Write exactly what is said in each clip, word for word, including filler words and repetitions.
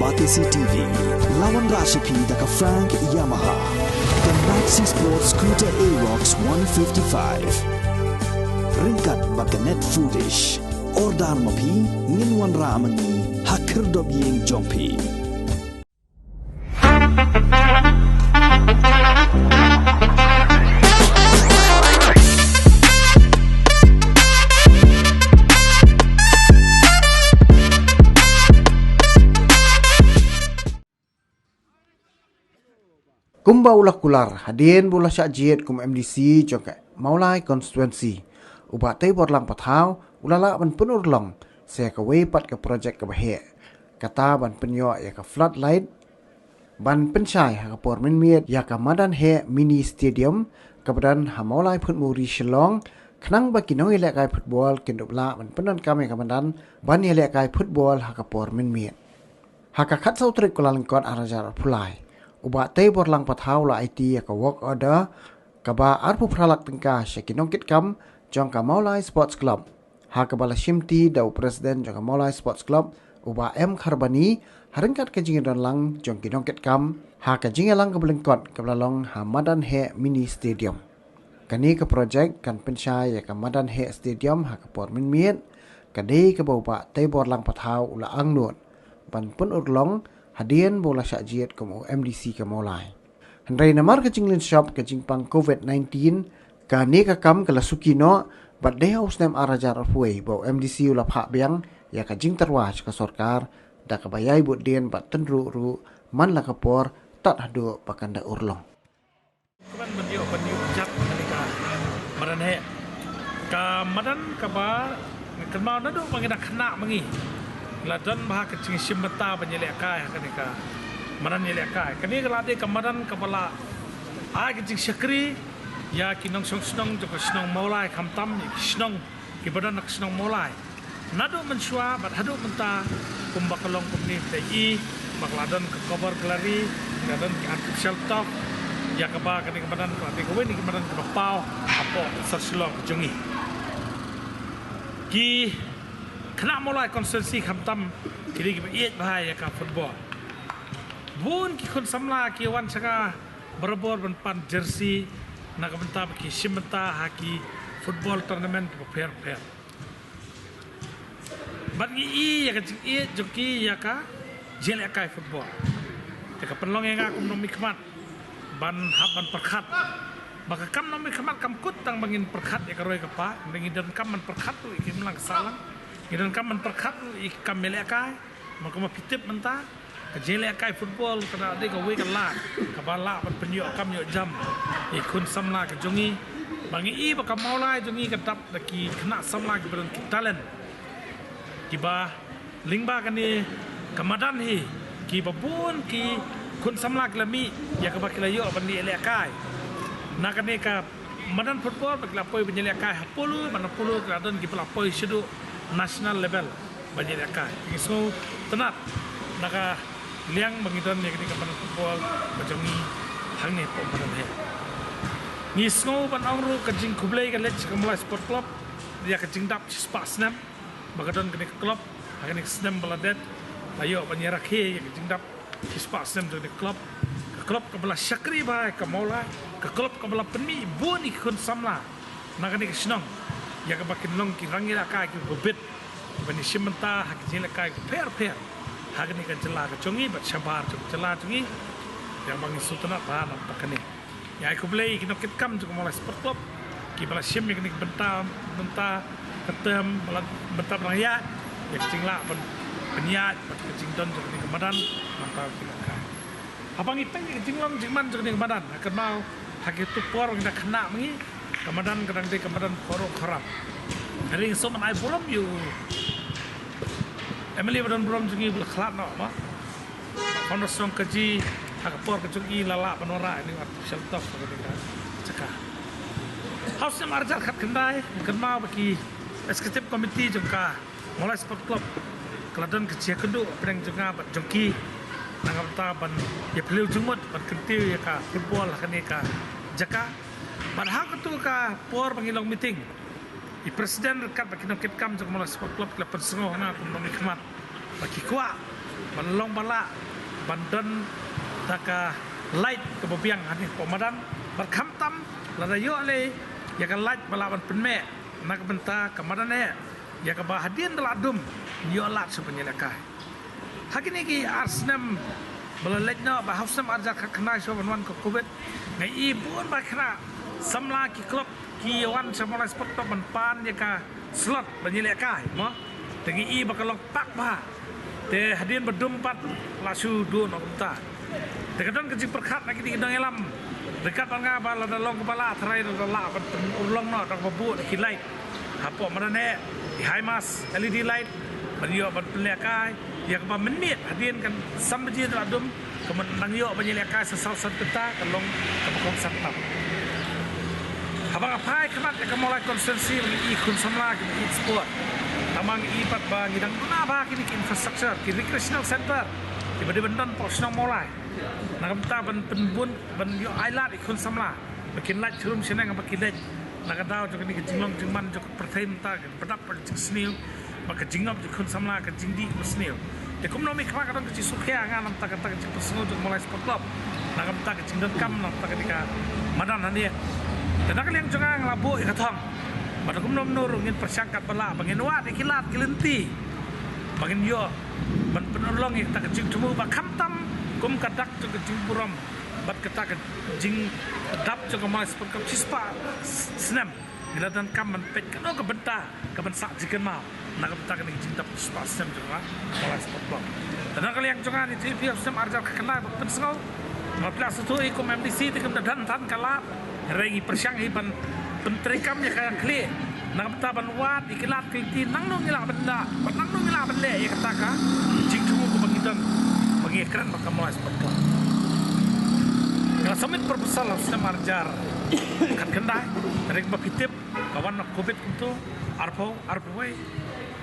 Batesi T V, la wanrah sha phi da ka Frank Yamaha, ka Maxi Sport Scooter Aerox one fifty-five. Ryngkat bad ka Net Foodish. Order ma phi, ngin wanrah ma ngi ha khyrdop ïing jong phi. Kumba u la kular hadien ba u la shah jied kum M D C jong ka Mawlai Constituency, u Bah Teiborlang Pathaw u la lah ban pynurlong sa ïa kawei pat ka projek kaba heh, kata ban pynïoh ïa ka floodlight ban pynshai ha ka por mynmiet ïa ka madan heh mini stadium kaba don ha Mawlai Phutmuri, Shillong, khnang ba ki nongïalehkai football kin dup lah ban pyndonkam ïa ka madan ban ïalehkai football ha ka por mynmiet. Ha ka khatsaw tarik Kyllalyngkot arhajar arphew lai, u Bah Teiborlang Pathaw u la aiti ïa ka work order kaba arphew phra lak tyngka sha ki nongkitkam jong ka Mawlai Sports Club, ha kaba la shimti da u President jong ka Mawlai Sports Club, u Bah M Kharbani, ha ryngkat ka jingïadonlang jong ki nongkitkam ha ka jingïalang kaba lyngkot kaba la long ha madan heh mini stadium. Kane ka projek kan pynshai ïa ka madan heh stadium ha ka por mynmiet, ka dei kaba u Bah Teiborlang Pathaw u la angnud ban pynurlong hadien ba u la shah jied kum u M D C ka Mawlai. Hynrei namar ka jinglynshop ka jingpang covid nineteen, kane ka kam ka la suki noh, bad dei ha u snem arhajar arphew wei ba u M D C u la phah biang ïa ka jingtyrwa sha ka sorkar da kaba ïai bud dien bad tynruh ruh man la ka por tad haduh ba kan da urlong. Kumban ban ïoh, ban ïoh jat kane ka madan heh. Ka madan kaba ngi kynmaw naduh ba ngi dang khynnah ma ngi la don bha ka jingshim bynta ban ïalehkai ha kane ka madan ïalehkai. Kane ka la dei ka madan kaba la ai ka jingshakri ïa ki nongshong shnong jong ka shnong Mawlai, khamtam ïa ki shnong kiba don ha ka shnong Mawlai. Naduh mynshuwa bad haduh mynta, kumba ka long kumne, te i ba ka la don ka cover gallery, ka la don ki artificial turf, ïa kaba kane ka madan ka la dei kawei na ki madan kiba paw hapoh ka sor Shillong ka jong ngi. Ki khynnah Mawlai constituency khamtam ki dei kiba ïeit bha ïa ka football. Bun ki khun samla ki wan sha nga barabor ban pan jersey na ka bynta ba ki shim bynta ha ki football tournament kiba pher pher. Bad ngi i ïa ka jingïeit jong ki ïa ka jingïalehkai football. Te ka pynlong ïa nga kum nongmihkhmat ban hap ban pyrkhat. Ba ka kam nongmihkhmat kam kut tang ba ngin pyrkhat ïa ka roi ka par, hynrei ngi donkam ban pyrkhat ruh ïa ki imlang ka sahlang. Ngi donkam ban pyrkhat ruh ïa ki kam ïalehkai. Namar kumba phi tip mynta, ka jingïalehkai football ka dei kawei ka lad kaba lah ban pynïoh kam ïoh jam ïa ki khun samla ka jong ngi. Ba ngi i ba ka Mawlai jong ngi ka dap da ki khynnah samla kiba don ki talent, kiba lyngba kane ka madan hi, kiba bun ki khun samla ki la mih ïa kaba ki la ïoh ban ïalehkai. Na kane ka madan football ba ki la poi ban ïalehkai ha Polo, bad na Polo ki la don kiba la poi shaduh national level ban ïalehkai. Ngi sngewtynnat na ka liang ba ngi don ïa kane ka madan football ka jong ngi hangne hapoh madan heh. Ngi sngew ban ong ruh ka jingkhublei ka leit sha ka Mawlai Sport Club ïa ka jingdap shispah snem ba ka don kane ka club. Ha kane ka snem ba la dep la ïoh ban ïarakhe ïa ka jingdap shispah snem jong kane ka club. Ka club kaba la shakri bha ïa ka Mawlai, ka club kaba la pynmih bun ïa ki khun samla na kane ka shnong ïa kaba kin long ki rangïalehkai kiba bit, ban ïashim bynta ha ki jingïalehkai kiba pher pher ha kane ka jylla ka jong ngi bad shabar jong ka jylla jong ngi. Ïa ba ngi sngewtynnat bha na ka bynta kane. Ngi ai khublei ïa ki nongkitkam jong ka Mawlai Sport Club kiba la shim ïa kane ka bynta, bynta ka term, ba la, bynta ba la ïaid, ïa ka jinglah ban pynïaid bad ka jingdon jong kane ka madan, bynta ki nongkitkam. Haba ngi peit ïa ka jinglong jingman jong kane ka madan, ha kynmaw ha kito ki por ba ngi dang khynnah ma ngi, ka madan ka dang dei ka madan khoro khorap. Hynrei ngi sngewbha ban ai burom ïa u M L A ba don burom jong ngi ba la khlad noh ma Founder Song Kaji, ha ka por ka jong i la lah ban wanrah ïa une u artificial turf ha kane ka jaka. Ha u snem arhajar khatkhyndai, ngi kynmaw ba ki executive committee jong ka Mawlai Sport Club ka la don ka jingïakynduh hapdeng jong nga bad jong ki na ka bynta ban ïaphylliew jingmut ban kyntiew ïa ka football ha kane ka jaka. Bad ha katu ka por ba ngi long meeting, i president ryngkat bad ki nongkitkam jong ka Mawlai Sport Club ki la pynsngew ha nga kum nongmihkhmat. Ki kwah ban long ba lah ban don da ka light kaba biang hangne hapoh madan, bad khamtam lada ïoh lei ïa ka light ba lah ban pynmih na ka bynta ka madan eh, ïa kaba hadien da lah dum ïoh lad shuh ban ïalehkai. Ha kine ki ar snem ba la leit noh, ba ha u snem arhajar khatkhyndai shuwa ban wan ka covid, nga i bun ba khynnah samla ki club ki wan sha Mawlai Sport Club ban pan ïa ka slot ban ïalehkai, mo. Te nga i ba ka long pak bha. Te hadien ba dum pat la shu duh noh kumta. Te ka don ka jingpyrkhat na kine ki nongïalam ryngkat bad nga ba lada long kaba lah, tharai lada lah ban pynurlong noh da kaba buh da ki light hapoh madan eh, ki high mast L E D light, ban ïoh ban pynlehkai ïa kaba mynmiet hadien kan san baje da lah dum, ka mut nang ïoh ban ïalehkai sa saw san kynta, ka long kaba kongsan tam. Haba nga phai khmat ïa ka Mawlai constituency, ba ngi i khun samla kiba ïeit sport, tangba ngi i pat ba ngi dang duna bha kine ki infrastructure, ki recreational center kiba dei ban don hapoh shnong Mawlai, na ka bynta ban pynbun, ban ïoh ailad ïa ki khun samla ba kin lait sharum shaneng, ba kin leit na ka daw jong kane ka jinglong jingman jong ka pyrthei mynta, ka ba dap ka jingsniew, ba ka jingngop jong ki khun samla, ka jingdih kaba sniew. Te kumno mynta ka don ka jingsngewkhia ha nga na ka bynta kata ka jingpynsngew jong ka Mawlai Sport Club na ka bynta ka jingdonkam na ka bynta kane ka madan hangne. Te na ka liang jong nga, nga la buh ïa ka thong ba lada kumno kumno ruh ngin pyrshang katba lah ba ngin wad ïa ki lad ki lynti ba ngin ïoh ban pynurlong ïa kata ka jingthmu, ba khamtam kum ka dak jong ka jingburom bad kata ka jingdap jong ka Mawlai Sport Club shispah snem. Ngi la donkam ban peit kano ka bynta kaban sah jingkynmaw na ka bynta kane ka jingdap shispah snem jong ka Mawlai Sport Club. Te na ka liang jong nga, ngi ïathuh ïa phi, ha u snem arhajar khatkhyndai ba pynsngew, nga la sngewthuh hi kum M D C, te kumta don tang ka lad, hynrei ngi pyrshang hi ban pyntreikam ïa ka khlieh na ka bynta ban wad ïa ki lad ki lynti, nangno ngi lah ban leh, bad nangno ngi lah ban leh ïa kata ka jingthmu kaba ngi don ba ngi kren bad ka Mawlai Sport Club. Nga la submit proposal ha u snem arhajar khatkhyndai, hynrei kumba phi tip, ka wan na covid kumto, arphew, arphew wei,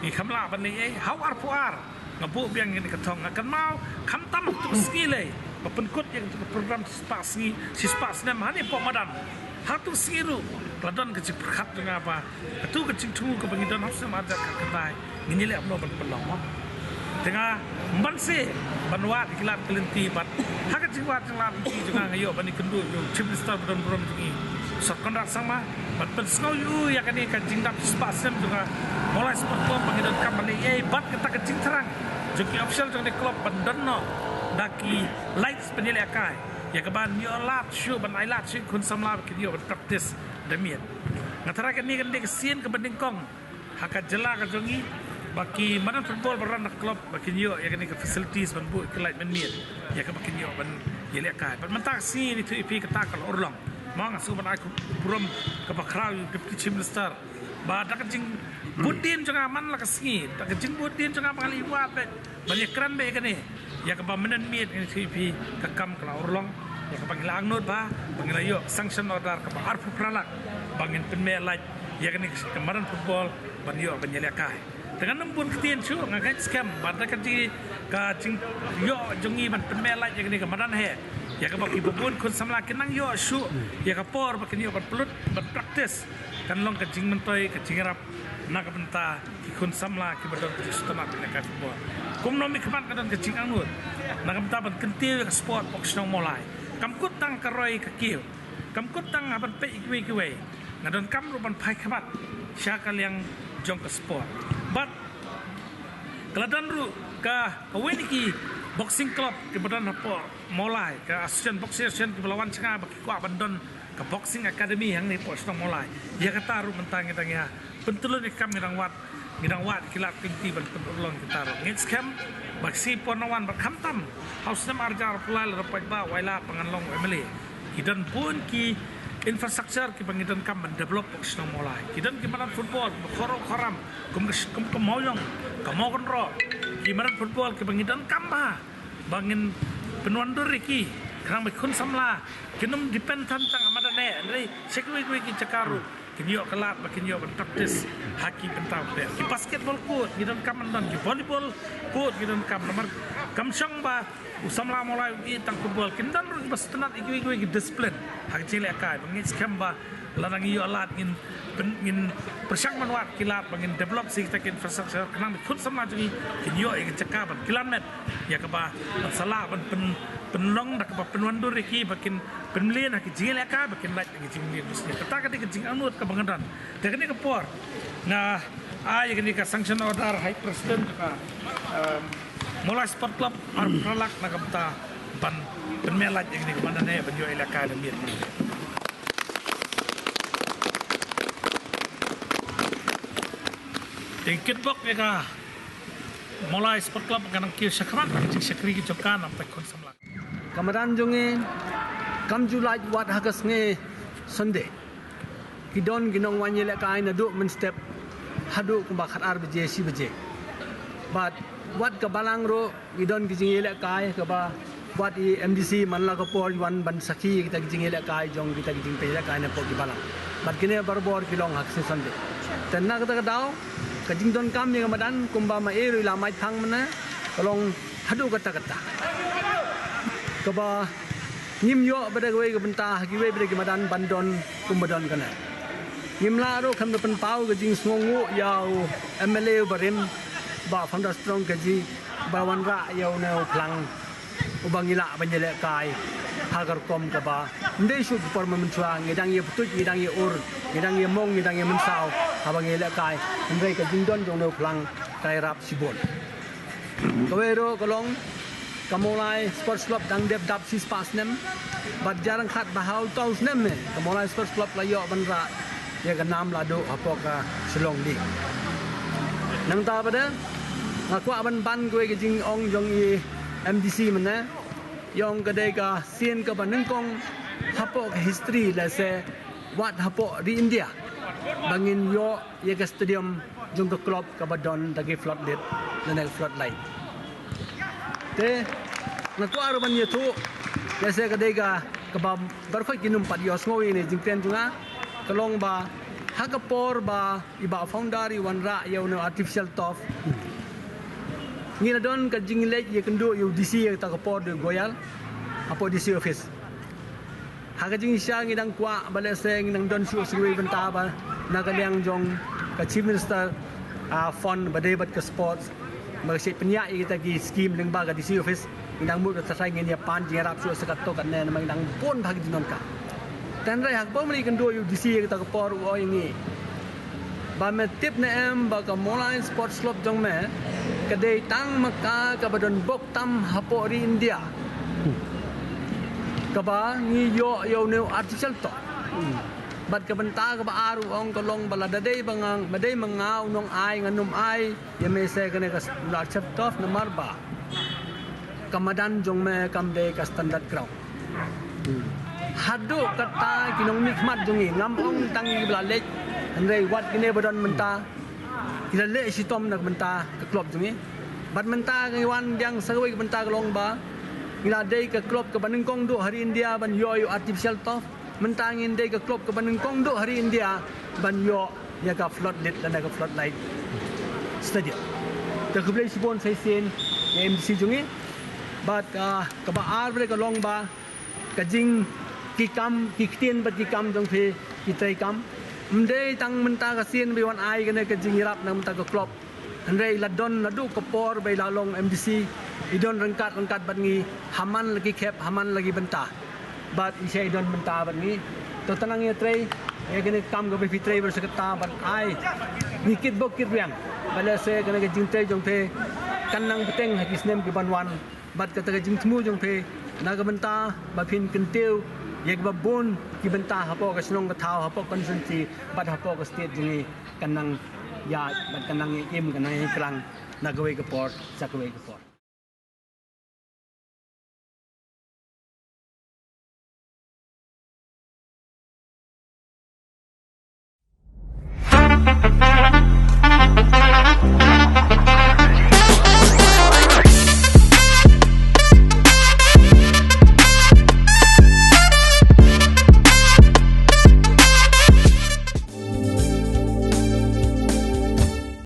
ngi khlem lah ban leh ei. Ha u arphew ar nga buh biang ïa kane ka thong, nga kynmaw khamtam ha kato ka sngi lei ba pynkut ïa kato ka program shispah sngi, shispah snem hangne hapoh madan. Ha kato ka sngi ruh ka la don ka jingpyrkhat jong nga ba kato ka jingthmu kaba ngi don ha u snem arhajar khatkhyndai, ngin ïaleh kumno ban pynlong, mo. Te nga, ym banse ban wad ïa ki lad ki lynti, bad ha ka jingwad jingwad lynti jong nga, nga ïoh ban ïakynduh ïa u Chief Minister ba donburom jong ngi, Sir Conrad Sangma, ban pynsngew ïa u ïa kane ka jingdap shispah snem jong ka Mawlai Sport Club ba ngi donkam ban leh ei, bad kata ka jingthrang jong ki official jong kane ka club ban don noh da ki lights ban ïalehkai, ïa kaban ïoh lad shuh, ban ailad shuh ïa ki khun samla ba kin ïoh ban practice da miet. Nga tharai kane kan dei ka sien kaba nyngkong ha ka jylla ka jong ngi ba ki madan football ba run da ka club ba kin ïoh ïa kane ka facilities ban buh ïa ki light mynmiet, ïa kaba kin ïoh ban ïalehkai. Bad mynta ka sngi, ngi ïathuh ïa phi, kata ka la urlong, mo. Nga sngew ban ai ka burom kaba khraw ïa u Deputy Chief Minister ba da ka jingbud dien jong nga man la ka sngi, da ka jingbud dien jong nga ba nga la wad beit ban ïakren beit ïa kane, ïa kaba mynmiet, ngi ïathuh ïa phi, ka kam ka la urlong, ïa kaba ngi la angnud bha ba ngi la ïoh sanction order kaba arphew phra lak ba ngin pynmih light ïa kane ka madan football ban ïoh ban ïalehkai. Te ngan ym bun ktien shuh, nga ngeit skhem ba da ka jing, ka jingïoh jong ngi ban pynmih light ïa kane ka madan heh, ïa kaba kiba bun khun samla kin nang ïoh shuh ïa ka por ba kin ïoh ban pynlut ban practice, kan long ka jingmyntoi, ka jingïarap na ka bynta ki khun samla kiba don ka jingsngewtynnat ïalehkai football. Kumno mynta ka don ka jingangnud na ka bynta ban kyntiew ïa ka sport hapoh ka shnong Mawlai. Kam kut tang ka roi ka kiew, kam kut tang ha ban peit ïa kiwei kiwei, nga donkam ruh ban phai khmat sha ka liang jong ka sport. Bad ka la don ruh ka, kawei na ki boxing club kiba don hapoh Mawlai, ka Association, Boxing Association, kiba la wan sha nga ba ki kwah ban don ka boxing academy hangne hapoh shnong Mawlai. Ïa kata ruh mynta ngi dang ïa pyntyllun ïa ka kam, ngi dang wad, ngi dang wad ïa ki lad ki lynti ban pynurlong ïa kata ruh. Ngeit skhem ba ka sngi por nang wan, bad khamtam ha u snem arhajar arphew lai, lada u paidbah u ailad ba ngan long M L A, ki don bun ki infrastructure kiba ngi donkam ban develop hapoh ka shnong Mawlai. Ki don ki madan football kiba khraw khram, kum ka, kum ka Mawïong, ka Mawkynroh, ki madan football kiba ngi donkam bha ba ngin pynwandur ïa ki Khnang ba ki khun samla kin ym depend than tang ha madan eh, hynrei sha kiwei kiwei ki jaka ruh kin ïoh ka lad ba kin ïoh ban practice ha ki bynta bapher. Ki basketball court ngi donkam ban don, ki volleyball court ngi donkam, namar kam shong ba u samla Mawlai u ïeit tang football, kin don ruh kiba sngewtynnat ïa kiwei kiwei ki discipline ha ka jingïalehkai. Ba ngeit skhem ba lada ngi ïoh lad ngin pyn-, ngin pyrshang ban wad ki lad ba ngin develop sa kita ki infrastructure khnang ba ki khun samla jong ngi kin ïoh ïa ka jaka ban kylla met ïa kaba ban sa lah ban pyn-, pynlong da kaba pynwandur ïa ki ba kin pynmlien ha ki jingïalehkai, ba kin lait ha ki jingmlien. Kata ka dei ka jingangnud kaba nga don. Te kane ka por nga ai ïa kane ka sanction order ha i president jong ka, um, Mawlai Sport Club, ar phra lak na ka bynta ban pynmeh lait ïa kane ka madan eh ban ïoh ïalehkai na miet. Te kitbok ïa ka Mawlai Sport Club ka nang kiew shakhmat ka jingshakri ki jong ka namar ki khun samla. Ka madan jong ngi kam ju lait wat ha ka sngi Sunday. Ki don ki nongwan ïalehkai naduh mynstep haduh kumba khatar baje, shi baje. Bad wat ka balang ruh ki don ki jingïalehkai kaba wat i M D C man la ka por i wan ban sakhi kita ki jingïalehkai jong kita ki jingpynïalehkai na pok ki balang. Bad kine barabor ki long ha ka sngi Sunday. Te na kata ka daw ka jingdonkam ïa ka madan kumba ma i ruh i la mait phang mynne ka long haduh katta katta. Kaba ngim ïoh bad da kawei ka bynta ha kiwei bad da ki madan ban don kumba don kane. Ngim lah ruh khlem da pynpaw ka jingsngewnguh ïa u M L A u barim Bah Founder Strong Kaji ba wanrah ïa une u phlang uba ngi lah ban ïalehkai ha ka rukom kaba ym dei shuh ki por mynshuwa, ngi dang ïa pyntuid, ngi dang ïa ur, ngi dang ïa mong, ngi dang ïa mynsaw haba ngi ïalehkai. Hynrei ka jingdon jong une u phlang ka ïarap shibun. Kawei ruh ka long ka Mawlai Sports Club dang dep dap shispah snem. Bad jar ryngkat ba ha uta u snem eh ka Mawlai Sports Club la ïoh ban rah ïa ka nam la duh hapoh ka Shillong League. Nangta pat de nga kwah ban ban kawei ka jingong jong i M D C mynne. Ïa ong ka dei ka sien kaba nyngkong hapoh ka history lehse wat hapoh ri India ba ngin ïoh ïa ka stadium jong ka club kaba don da ki floodlit lane floodlight. Te nga kwah ruh ban ïathuh lehse ka dei ka kaba baroh ki nym pat ïohsngew ïa kane ka jingkren jong nga. Ka long ba ha ka por ba i Bah Founder i wanrah ïa une u artificial turf, ngi la don ka jingleit ïakynduh ïa u D C ïa kata ka por, da u Goyal, hapoh D C office. Ha ka jingshisha ngi dang kwah ba lehse ngi dang don shuh sa kawei ka bynta ba na ka liang jong ka Chief Minister, ah, fund ba dei bad ka sports, ba ka shait pynïaid ïa kita ki scheme lyngba ka D C office. Ngi dang mut ka tharai ngin ïa pan jingïarap shuh sa katto katne namar ngi dang bun bha ki jingdonkam. Te hynrei ha kaba u mane ïakynduh ïa u D C ïa kata ka por u ong ïa ngi ba me tip ne em ba ka Mawlai Sports Club jong me ka dei tang ma ka kaba don bok tam hapoh ri India kaba ngi ïoh ïa une u artificial turf. Bad ka bynta kaba ar u ong ka long ba lada dei ba nga, ma dei ma nga u nongai, ngan ym ai ïa me sa kane ka artificial turf namar ba ka madan jong me kam dei ka standard ground. Haduh katta ki nongmihkhmat jong ngi, ngam ong tang kiba la leit, hynrei wat kine ba don mynta ki la leh shitom na ka bynta ka club jong ngi. Bad mynta ngi wan biang sa kawei ka bynta ka long ba ngi la dei ka club kaba nyngkong duh ha ri India ban ïoh ïa u artificial turf. Mynta ngin dei ka club kaba nyngkong duh ha ri India ban ïoh ïa ka floodlit lane ka floodlight stadium. Te khublei shibun sa shisien ïa M D C jong ngi. Bad, ah, kaba ar bad ka long ba ka jing ki kam, ki ktien bad ki kam jong phi ki treikam. Ym dei tang mynta ka sien ba i wan ai kane ka jingïarap na ka bynta ka club. Hynrei la don naduh ka por ba i la long M D C, i don ryngkat ryngkat bad ngi ha man la ki khep, ha man la ki bynta. Bad i shah i don mynta bad ngi. To tang nang ïatrei ïa kane ka kam kaba phi trei bad sa kata bad ai ngi kitbok kitrwiang ba lehse kane ka jingtrei jong phi kan nang bteng ha ki snem ki ban wan. Bad kata ka jingthmu jong phi na ka bynta ba phin kyntiew ïa kiba bun ki bynta hapoh ka shnong ka thaw, hapoh constituency bad hapoh ka state jong ngi kan nang ïaid bad kan nang ïa im, kan nang ïa klang na kawei ka por sha kawei ka por.